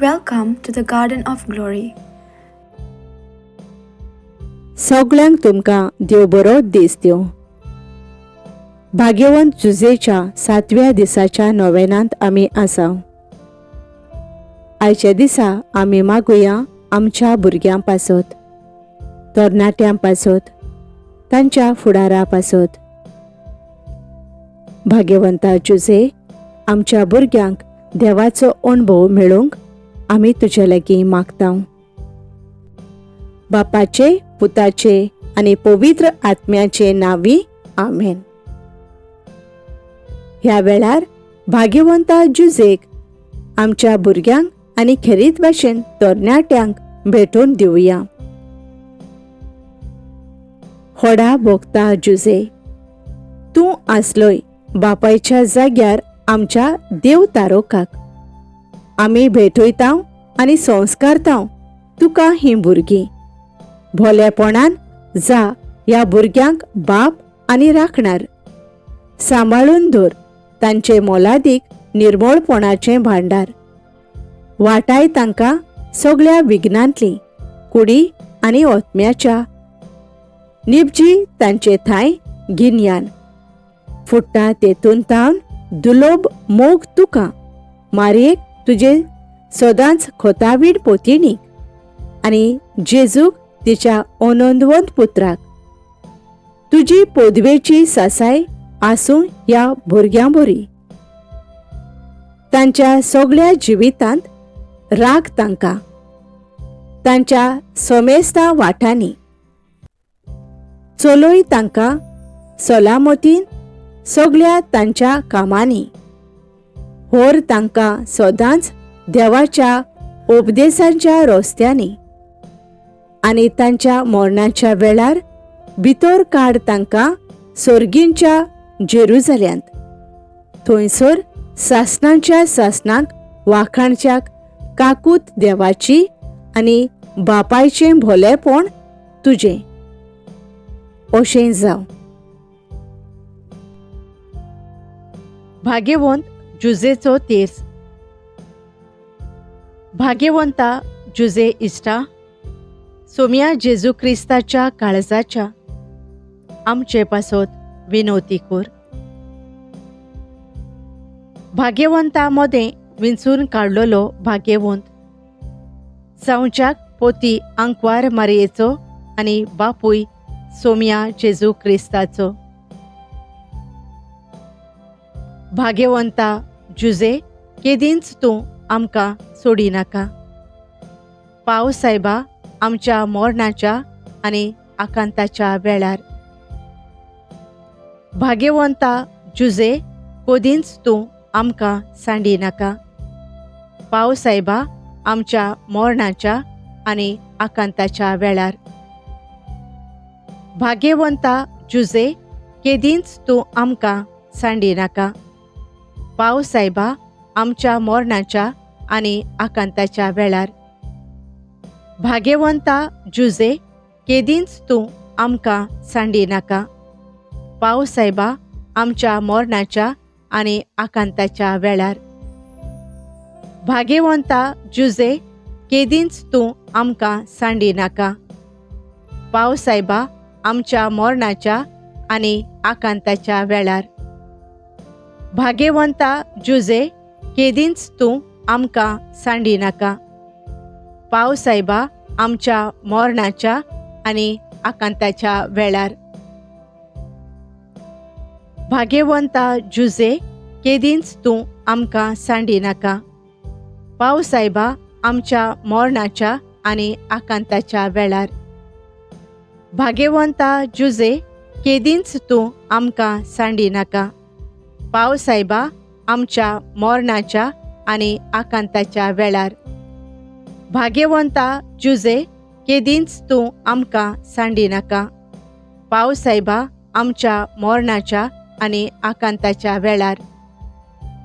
Welcome to the Garden of Glory. सगळ्यांक तुमकां देव बरो दीस दिवं. भाग्यवंत जुजेच्या सातव्या दिसाच्या नोवेनांत आमी आसा. आयच्या दिसा आमी मागुया आमच्या भुरग्यां पासत, तरणाट्यां पासत, तांच्या फुडारा पासत. भाग्यवंता जुजे, आमच्या भुरग्यांक देवाचो अणभव मेळोवंक आमी तुजे लागीं मागता. बापाचे, पुताचे आनी पवित्र आत्म्याचे नांवी, आमेन. ह्या वेळार भाग्यवंता जुजेक आमच्या भुरग्यांक आनी खेरीत भाशेन तरणाट्यांक भेटोवन दिवया. होडा भोगता जुजे, तूं आसलोय बापायच्या जाग्यार आमच्या देव तारोकाक. आमी भेटयता आनी संस्कारता तुका हीं भुरगीं. भोलेपणान जा ह्या भुरग्यांक बाप आनी राखणार. सांबाळून धर तांचे मोलादीक निर्मळपणाचें भांडार. वाटाय तांकां सगळ्या विघ्नांतली, कुडी आनी ओतम्याच्या. निपजी तांचे थांय गिन्यान फुट्टा तेतून तावन दुलोब मोग तुका, मारयेक तुजे सदांच खोतावीण पोतिणीक आनी जेजूक तिच्या अनंदवंत पुत्राक. तुजी पोदवेची सासाय आसूं ह्या भुरग्यां बरी. तांच्या सगळ्या जिवितांत राग तांकां तांच्या समेस्ता वाटांनी. चलय तांकां सलामतीन सगळ्या तांच्या कामांनी. व्हर तांकां सदांच देवाच्या उपदेसांच्या रस्त्यांनी आनी तांच्या मरणाच्या वेळार भितर काड तांकां सर्गींच्या जेरुजाल्यांत. थंयसर सासणाच्या सासणाक वाखाणच्याक काकूत देवाची आनी बापायचें भोलेपण तुजें. अशें जावं. भाग्यवंत जुजेचो तेर्स. भाग्यवंता जुजे इश्टा, सोम्या जेजू क्रिस्ताच्या काळजाच्या आमचे पासत विनवती कर. भाग्यवंता मदें विंचून काडलेलो भाग्यवंत जावच्याक पोती आंकवार मारयेचो आनी बापूय सोम्या जेजू क्रिस्ताचो. भाग्यवंता जुजे, केदींच तूं आमकां सोडिनाका. पाव सायबा आमच्या मरणाच्या आनी आकांताच्या वेळार. भाग्यवंता जुजे, कोदींच तूं आमकां सांडिनाका. पाव सायबा आमच्या मरणाच्या आनी आकांताच्या वेळार. भाग्यवंता जुजे, केदींच तूं आमकां सांडिनाका. पाव सायबा आमच्या मरणाच्या आनी आकांताच्या वेळार. भाग्यवंता जुजे, केदींच तूं आमकां सांडिनाका. पाव सायबा आमच्या मरणाच्या आनी आकांताच्या वेळार. भाग्यवंता जुजे, केदींच तूं आमकां सांडिनाका. पाव सायबा आमच्या मरणाच्या आनी आकांताच्या वेळार. भाग्यवंता जुजे, केदींच तूं आमकां सांडिनाका. पाव सायबा आमच्या मरणाच्या आनी आकांताच्या वेळार. भाग्यवंता जुजे, केदींच तूं आमकां सांडिनाका. पाव सायबा आमच्या मरणाच्या आनी आकांताच्या वेळार. भाग्यवंता जुजे, केदींच तूं आमकां सांडिनाका. पाव सायबा आमच्या मरणाच्या आनी आकांताच्या वेळार. भाग्यवंता जुजे, केदींच तूं आमकां सांडिनाका. पाव सायबा आमच्या मरणाच्या आनी आकांताच्या वेळार.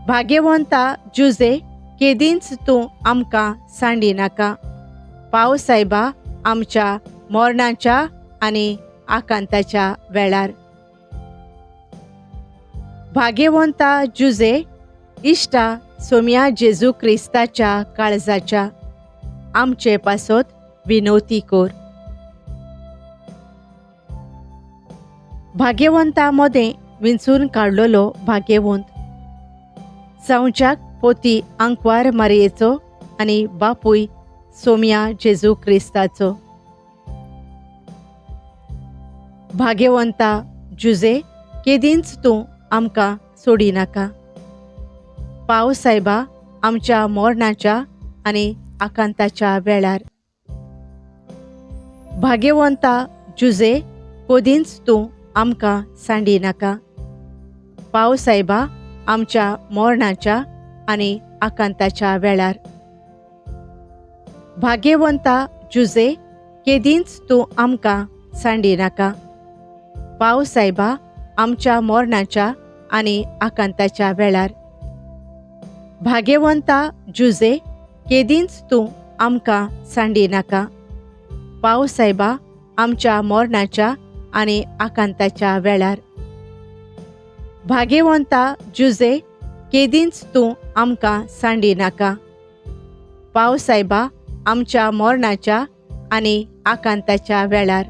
भाग्यवंता जुजे, केदींच तूं आमकां सांडिनाका. पाव सायबा आमच्या मरणाच्या आनी आकांताच्या वेळार. भाग्यवंता जुजे, इश्टा सोमया जेजू क्रिस्ताच्या काळजाच्या आमचे पासत विनवती कोर. भाग्यवंता मदें विंचून काडलेलो भाग्यवंत जावच्याक पोती आंकवार मारयेचो आनी बापूय सोमया जेजू क्रिस्ताचो. भाग्यवंता जुजे केदींच तूं आमकां सोडिनाका. पाव सायबा आमच्या मरणाच्या आनी आकांताच्या वेळार. भाग्यवंता जुजे कोदींच तूं आमकां सांडिनाका. पाव सायबा आमच्या मरणाच्या आनी आकांताच्या वेळार. भाग्यवंता जुजे केदींच तूं आमकां सांडिनाका. पाव सायबा आमच्या मरणाच्या आनी आकांताच्या वेळार. भाग्यवंता जुजे केदींच तूं आमकां सांडिनाका. पाव सायबा आमच्या मरणाच्या आनी आकांताच्या वेळार. भाग्यवंता जुजे केदींच तूं आमकां सांडिनाका. पाव सायबा आमच्या मरणाच्या आनी आकांताच्या वेळार.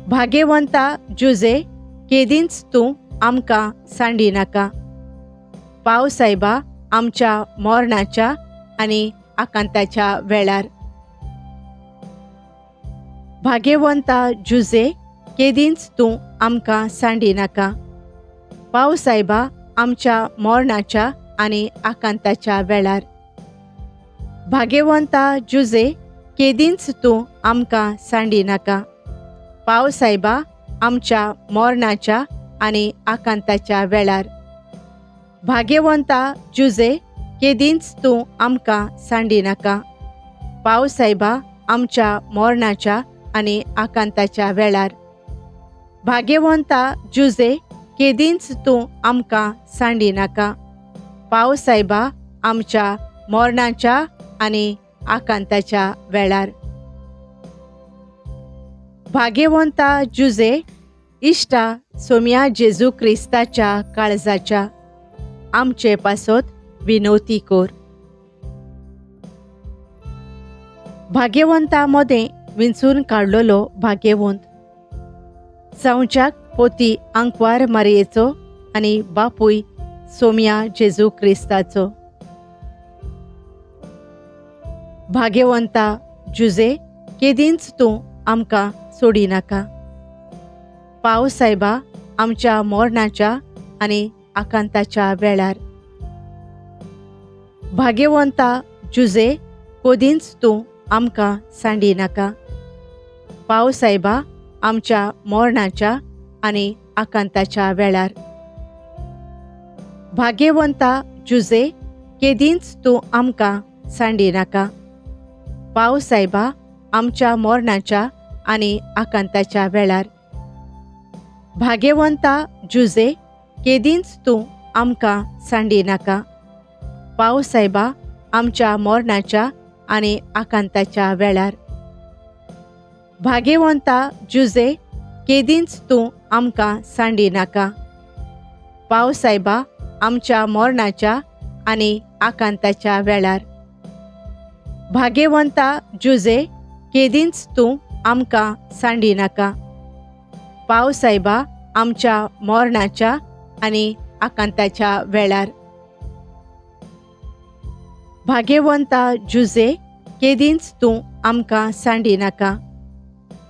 भाग्यवंता जुजे केदींच तूं आमकां सांडिनाका. पाव सायबा आमच्या मरणाच्या आनी आकांताच्या वेळार. भाग्यवंता जुजे केदींच तूं आमकां सांडिनाका. पाव सायबा आमच्या मरणाच्या आनी आकांताच्या वेळार. भाग्यवंता जुजे केदींच तूं आमकां सांडिनाका. पाव सायबा आमच्या मरणाच्या आनी आकांताच्या वेळार. भाग्यवंता जुजे केदींच तूं आमकां सांडिनाका. पाव सायबा आमच्या मरणाच्या आनी आकांताच्या वेळार. भाग्यवंता जुजे केदींच तूं आमकां सांडिनाका. पाव सायबा आमच्या मरणाच्या आनी आकांताच्या वेळार. भाग्यवंता जुजे इश्टा सोमया जेजू क्रिस्ताच्या काळजाच्या आमचे पासत विनवती कोर. भाग्यवंता मदें विंचून काडलेलो भाग्यवंत जावच्याक पोती आंकवार मारयेचो आनी बापूय सोमया जेजू क्रिस्ताचो. भाग्यवंता जुजे केदींच तूं आमकां सोडिनाका. पाव सायबा आमच्या मरणाच्या आनी आकांताच्या वेळार. भाग्यवंता जुजे कोदींच तूं आमकां सांडिनाका. पाव सायबा आमच्या मरणाच्या आनी आकांताच्या वेळार. भाग्यवंता जुजे केदींच तूं आमकां सांडिनाका. पाव सायबा आमच्या मरणाच्या आनी आकांताच्या वेळार. भाग्यवंता जुजे केदींच तूं आमकां सांडिनाका. पाव सायबा आमच्या मरणाच्या आनी आकांताच्या वेळार. भाग्यवंता जुजे केदींच तूं आमकां सांडिनाका. पाव सायबा आमच्या मरणाच्या आनी आकांताच्या वेळार. भाग्यवंता जुजे केदींच तूं आमकां सांडिनाका. पाव सायबा आमच्या मरणाच्या आनी आकांताच्या वेळार. भाग्यवंता जुजे केदींच तूं आमकां सांडिनाका.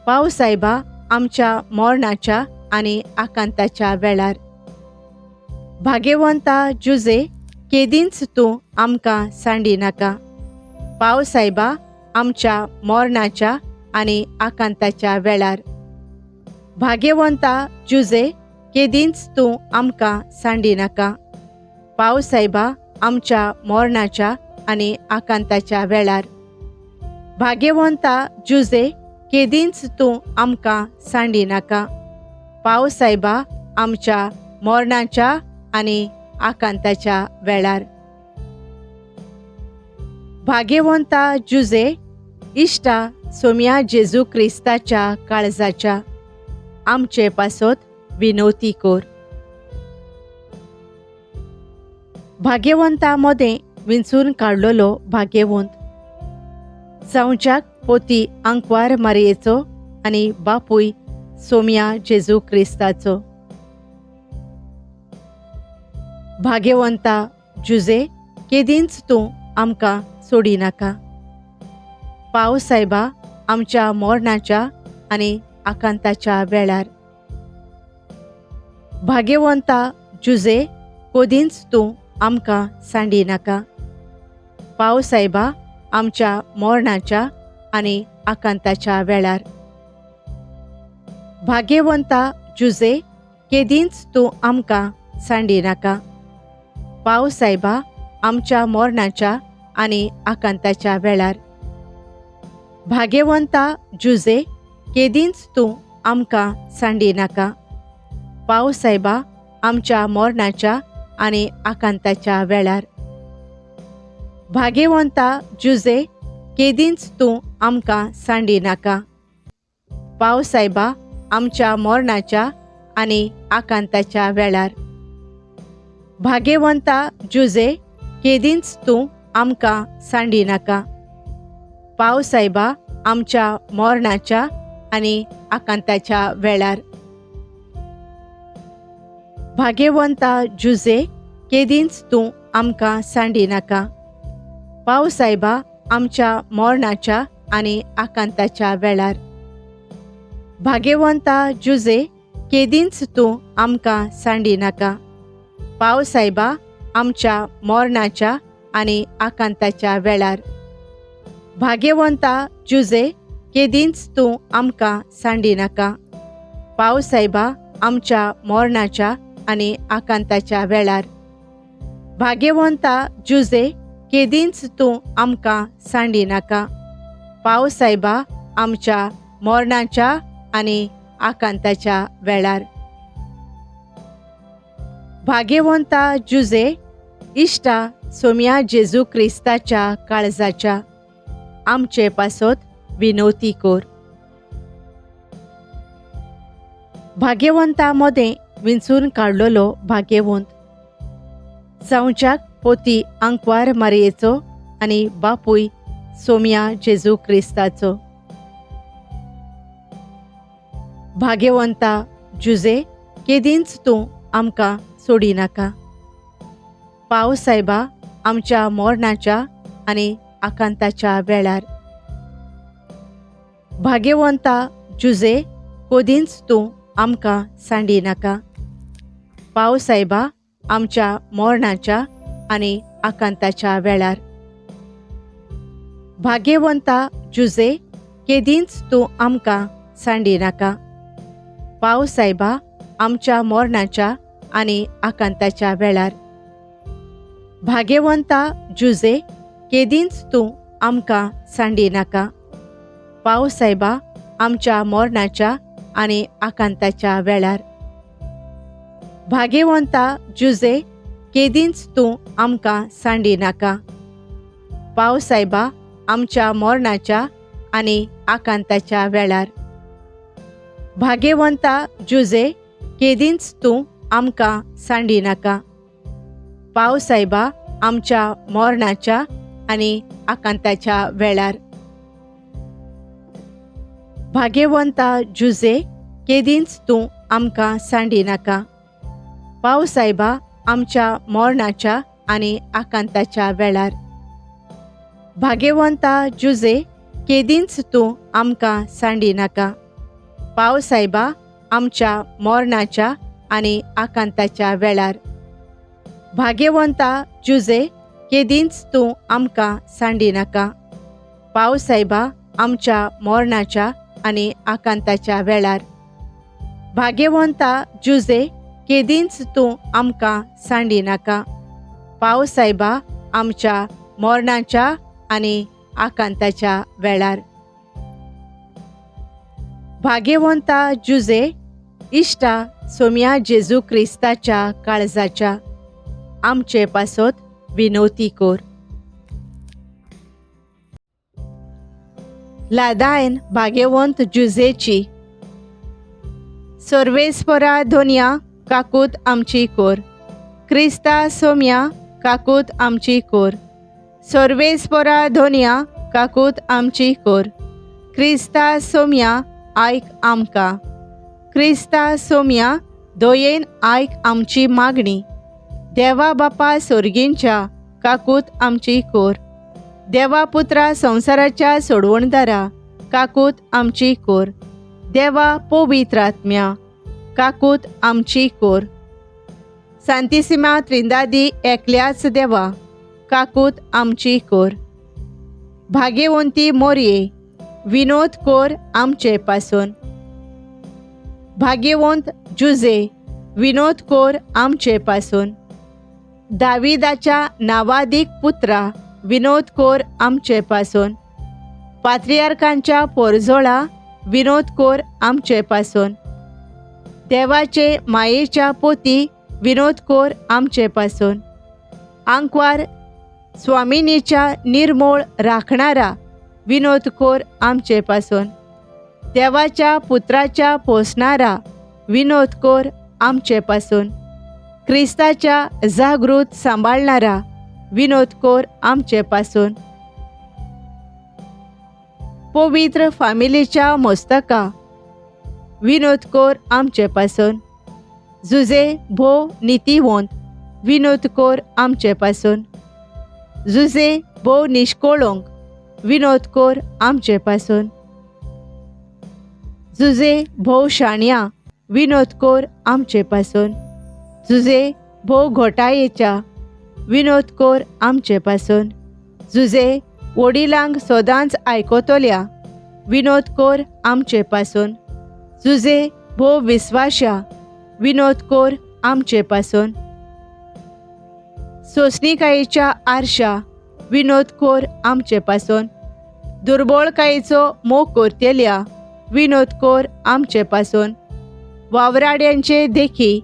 पाव सायबा आमच्या मरणाच्या आनी आकांताच्या वेळार. भाग्यवंता जुजे केदींच तूं आमकां सांडिनाका. पाव सायबा आमच्या मरणाच्या आनी आकांताच्या वेळार. भाग्यवंता जुजे केदींच तूं आमकां सांडिनाका. पाव सायबा आमच्या मरणाच्या आनी आकांताच्या वेळार. भाग्यवंता जुजे केदींच तूं आमकां सांडिनाका. पाव सायबा आमच्या मरणाच्या आनी आकांताच्या वेळार. भाग्यवंता जुजे इश्टा सोमया जेजू क्रिस्ताच्या काळजाच्या आमचे पासत विनवती कोर. भाग्यवंता मदें विंचून काडलेलो भाग्यवंत जावच्याक पोती आंकवार मारयेचो आनी बापूय सोम्या जेजू क्रिस्ताचो. भाग्यवंता जुजे केदींच तूं आमकां सोडिनाका. पाव सायबा आमच्या मरणाच्या आनी आकांताच्या वेळार. भाग्यवंता जुजे कोदींच तूं आमकां सांडिनाका. पाव सायबा आमच्या मरणाच्या आनी आकांताच्या वेळार. भाग्यवंता जुजे केदींच तूं आमकां सांडिनाका. पाव सायबा आमच्या मरणाच्या आनी आकांताच्या वेळार. भाग्यवंता जुजे केदींच तूं आमकां सांडिनाका. पाव सायबा आमच्या मरणाच्या आनी आकांताच्या वेळार. भाग्यवंता जुजे केदींच तूं आमकां सांडिनाका. पाव सायबा आमच्या मरणाच्या आनी आकांताच्या वेळार. भाग्यवंता जुजे केदींच तूं आमकां सांडिनाका. पाव सायबा आमच्या मरणाच्या आनी आकांताच्या वेळार. भाग्यवंता जुजे केदींच तूं आमकां सांडिनाका. पाव सायबा आमच्या मरणाच्या आनी आकांताच्या वेळार. भाग्यवंता जुजे केदींच तूं आमकां सांडिनाका. पाव सायबा आमच्या मरणाच्या आनी आकांताच्या वेळार. भाग्यवंता जुजे केदींच तूं आमकां सांडिनाका. पाव सायबा आमच्या मरणाच्या आनी आकांताच्या वेळार. भाग्यवंता जुजे केदींच तूं आमकां सांडिनाका. पाव सायबा आमच्या मरणाच्या आनी आकांताच्या वेळार. भाग्यवंता जुजे इश्टा सोम्या जेजू क्रिस्ताच्या काळजाच्या आमचे पासत विनवती कोर. भाग्यवंता मदें विंचून काडलेलो भाग्यवंत जावच्याक पोती आंकवार मारयेचो आनी बापूय सोम्या जेजू क्रिस्ताचो. भाग्यवंता जुजे केदींच तूं आमकां सोडिनाका. पाव सायबा आमच्या मरणाच्या आनी आकांताच्या वेळार. भाग्यवंता जुजे कोदींच तूं आमकां सांडिनाका. पाव सायबा आमच्या मरणाच्या आनी आकांताच्या वेळार. भाग्यवंता जुजे केदींच तूं आमकां सांडिनाका. पाव सायबा आमच्या मरणाच्या आनी आकांताच्या वेळार. भाग्यवंता जुजे केदींच तूं आमकां सांडिनाका. पाव सायबा आमच्या मरणाच्या आनी आकांताच्या वेळार. भाग्यवंता जुजे केदींच तूं आमकां सांडिनाका. पाव सायबा आमच्या मरणाच्या आनी आकांताच्या वेळार. भाग्यवंता जुजे केदींच तूं आमकां सांडिनाका. पाव सायबा आमच्या मरणाच्या आनी आकांताच्या वेळार. भाग्यवंता जुजे केदींच तूं आमकां सांडिनाका. पाव सायबा आमच्या मरणाच्या आनी आकांताच्या वेळार. भाग्यवंता जुजे केदींच तूं आमकां सांडिनाका. पाव सायबा आमच्या मरणाच्या आनी आकांताच्या वेळार. भाग्यवंता जुजे केदींच तूं आमकां सांडिनाका. पाव सायबा आमच्या मरणाच्या आनी आकांताच्या वेळार. भाग्यवंता जुजे केदींच तूं आमकां सांडिनाका. पाव सायबा आमच्या मरणाच्या आनी आकांताच्या वेळार. भाग्यवंता जुजे इश्टा सोम्या जेजू क्रिस्ताच्या काळजाच्या आमचे पासत विनवती कोर. लादायन भाग्यवंत जुजेची. सर्वेस्परा दोनया काकूत आमची कोर. क्रिस्ता सोम्या काकूत आमची कोर. सर्वेस्पोरा धोनिया काकूत आमची कोर. क्रिस्ता सोम्या आयक आमकां. क्रिस्ता सोम्या दोयेन आयक आमची मागणी. देवा बापा सोर्गींच्या काकूत आमची कोर. देवा पुत्रा संवसाराच्या सोडवणदारा काकूत आमची कोर. देवा पवित्र आत्म्या काकूत आमची कोर. सांतिसिमा त्रिंदादी एकल्याच देवा काकूत आमची कोर. भाग्यवंती मोरये विनोद कोर आमचे पासून. भाग्यवंत जुजे विनोद कोर आमचे पासून. दाविदाच्या नावादीक पुत्रा विनोद कोर आमचे पासून. पात्रियार्कांच्या पोरजोळा विनोद कोर आमचे पासून. देवाचे मायेच्या पोती विनोद कोर आमचे पासून. आंकवार स्वामिनीच्या निर्मोळ राखणारा विनोद कोर आमचे पासून. देवाच्या पुत्राच्या पोसणारा विनोद कोर आमचे पासून. क्रिस्ताच्या जागृत सांबाळणारा विनोद कोर आमचे पासून. पवित्र फामिलीच्या मोस्तका विनोद कोर आमचे पासून. जुजे भो नितीवंत विनोद कोर आमचे पासून. जुजे भोव निश्कोळोंक विनोद कोर आमचे पासून. जुजे भोव शाण्या विनोद कोर आमचे पासून. जुजे भोव घोटायेच्या विनोद कोर आमचे पासून. जुजे वडिलांक सदांच आयकतल्या विनोद कोर आमचे पासून. जुजे भोव विस्वाश्या विनोद कोर आमचे पासून. सोंसणीकायेच्या आरशा विनोद कोर आमचे पासून. दुर्बळकायेचो मोग करतेल्या विनोद कोर आमचे पासून. वावराड्यांचे देखी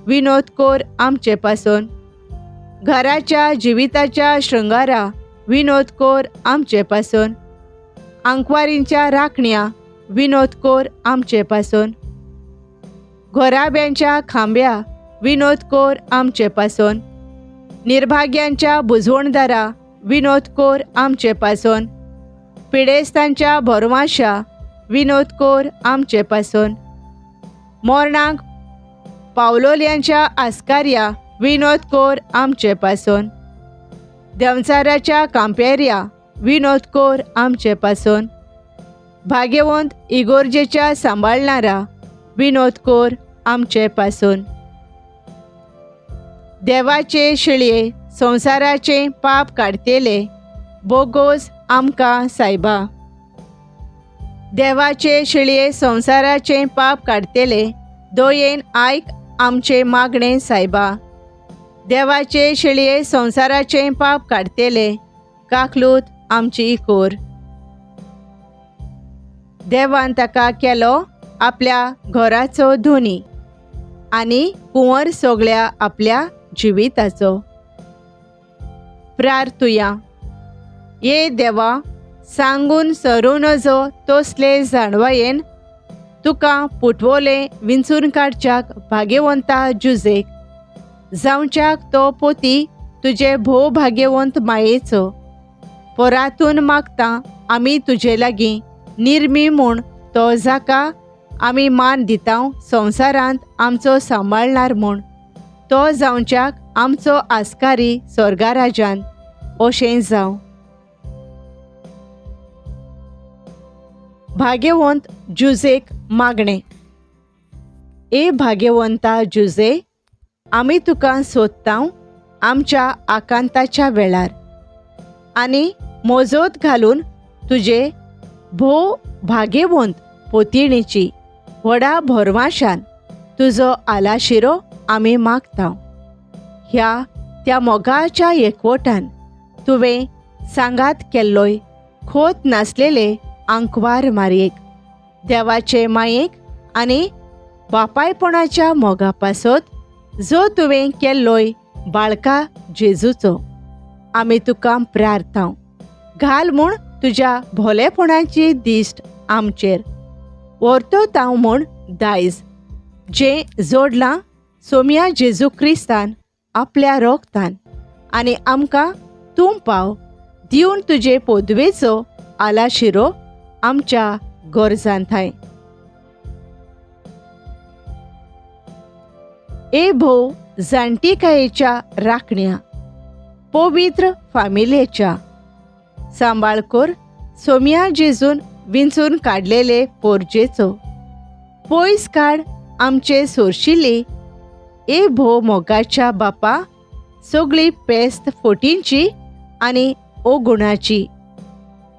विनोद कोर आमचे पासून. घराच्या जिविताच्या शृंगारा विनोद कोर आमचे पासून. आंकवारींच्या राखण्या विनोद कोर आमचे पासून. घोराब्यांच्या खांब्या विनोद कोर आमचे पासून. निर्भाग्यांच्या बुजवणदारा विनोद कोर आमचे पासून. पिडेस्तांच्या भरवाशा विनोद कोर आमचे पासून. मोरणाक पावलोल्यांच्या आस्कार्या विनोद कोर आमचे पासून. देंवचाराच्या कांपेर्या विनोद कोर आमचे पासून. भाग्यवंत इगोर्जेच्या सांबाळणारा विनोद कोर आमचे पासून. देवाचे शिळये संवसाराचें पाप काडतेले बोगोस आमकां सायबा. देवाचे शिळये संवसाराचें पाप काडतेले दोयेन आयक आमचें मागणें सायबा. देवाचे शिळये संवसाराचें पाप काडतेले काकलूत आमची कोर. देवान ताका केलो आपल्या घराचो धोनी आनी कुंवर सगळ्या आपल्या जिविताचो. प्रार्थुया. ये देवा, सांगून सरूं नजो तसले जाणवायेन तुका पुटवोलें विंचून काडच्याक भाग्यवंता जुजेक जावच्याक तो पोती तुजे भोव भाग्यवंत मायेचो. परातून मागता आमी तुजे लागीं निर्मी म्हूण तो जाका आमी मान दिता संवसारांत आमचो सांबाळणार म्हूण तो जावच्याक आमचो आस्कारी स्वर्गाराजान. अशें जावं. भाग्यवंत जुजेक मागणें. ए भाग्यवंता जुजे, आमी तुका सोदता आमच्या आकांताच्या वेळार आनी मोजोत घालून तुजे भोव भाग्यवंत पोतिणीची व्हडा भरवाशान तुजो आलाशिरो आमी मागता. ह्या त्या मोगाच्या एकवटान तुवें सांगात केल्लोय खोत नासलेले आंकवार मारयेक देवाचे मायेक आनी बापायपणाच्या मोगा पासत जो तुवें केल्लोय बाळका जेजूचो आमी तुका प्रार्थांव. घाल म्हूण तुज्या भोलेपणाची दिश्ट आमचेर व्हरतो तांव म्हूण दायज जें जोडलां सोम्या जेजू क्रिस्तान आपल्या रोगतान आनी आमकां तूं पाव दिवन तुजे पोदवेचो आलाशिरो आमच्या गरजान थांय. ए भोव जाणटीकायेच्या राखण्या पवित्र फामिलेच्या सांबाळ कर सोम्या जेजून विंचून काडलेले पोरजेचो पयस काड आमचे सोरशिल्ली. ए भोव मोगाच्या बापा सगळी पेस्त फोटींची आनी ओगुणाची.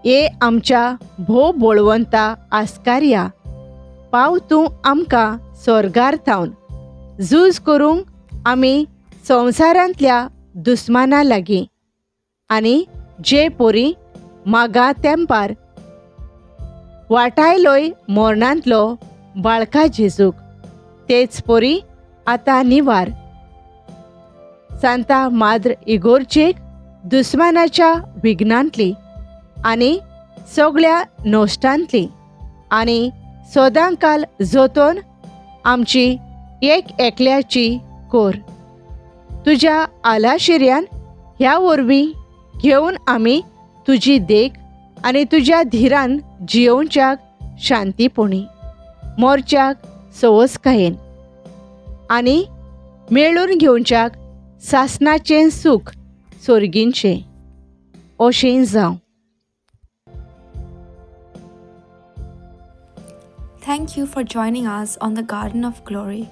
ए आमच्या भोव बळवंता आस्कार्या पाव तूं आमकां स्वर्गार थावन झूज करूंक आमी संवसारांतल्या दुस्माना लागीं आनी जे पोरी मागा तेंपार वाटायलोय मोरणांतलो बाळका जेजूक तेच पोरी आतां निवार सांता माद्र इगोर्जेक दुस्मानाच्या विघ्नांतली आनी सगळ्या नोश्टांतली आनी सदांकाल जोतोन आमची एक एकल्याची कोर तुज्या आलाशिऱ्यान ह्या वरवीं घेवन आमी तुजी देख आनी तुज्या धिरान जियोवच्याक शांतीपणी मोर्च्याक सवसकायेन आनी मेळून घेवच्याक सासनाचें सूख सोर्गींचें अशें जावं. Thank you for joining us on the Garden of Glory.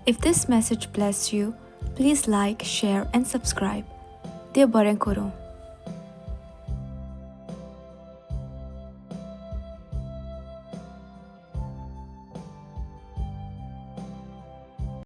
If this message blessed you, please like, share, and subscribe. देव बरें करूं.